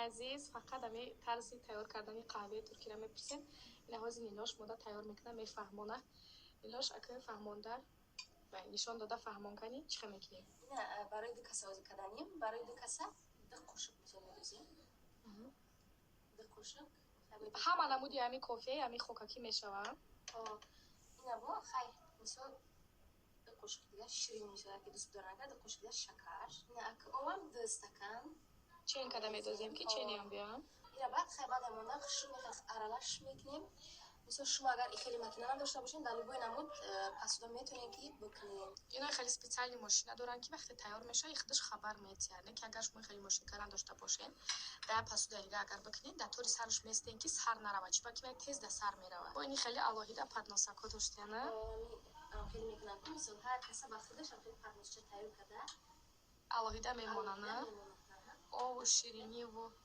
Азиз, фақат ами тарзи тайёр кардани қаҳваи туркиро мепурсем. Ина ҳозир Нилош мода тайёр мекунад, мефаҳмона. Нилош, акои, фаҳмонда, нишон дода, фаҳмон кани, чӣ хел мекунем? Ина барои ду каса ҳозир карданем. Барои ду каса 2 қошуқ, мисол, медозем. 2 қошуқ. Ҳама намуди ҳами кофе, ҳами хокакӣ мешавад? Ина бо хай, мисол, 2 қошуқ дига ширин мешавад, ки дӯст доранд, 2 қошуқ дига шакар. Ина ака овам 2 стакан. Чен када медозем, ки чениам биям? Ина баъд хай, баъд амонда хушрӯ аралаш мекунем. Мисол, шумо агар и хеле макина надошта бошед, дар любой намуд посуда метавонед, ки бикунед. Ино хеле специальный мошина доранд, ки вақте тайёр мешавад, худаш хабар метиҳад. Не ки агар шумо хеле мошинка надошта бошед, дар посуда дига агар бикунед, дар тори сараш местен, ки сар наравад, чиба ки тез да сар меравад. Бо ини хеле алоҳида подносакҳо доштияна. Хеле мекунанд, мисол, ҳар каса ба худаш хеле подносча тайёр карда алоҳида мемонанд, ову шириниву.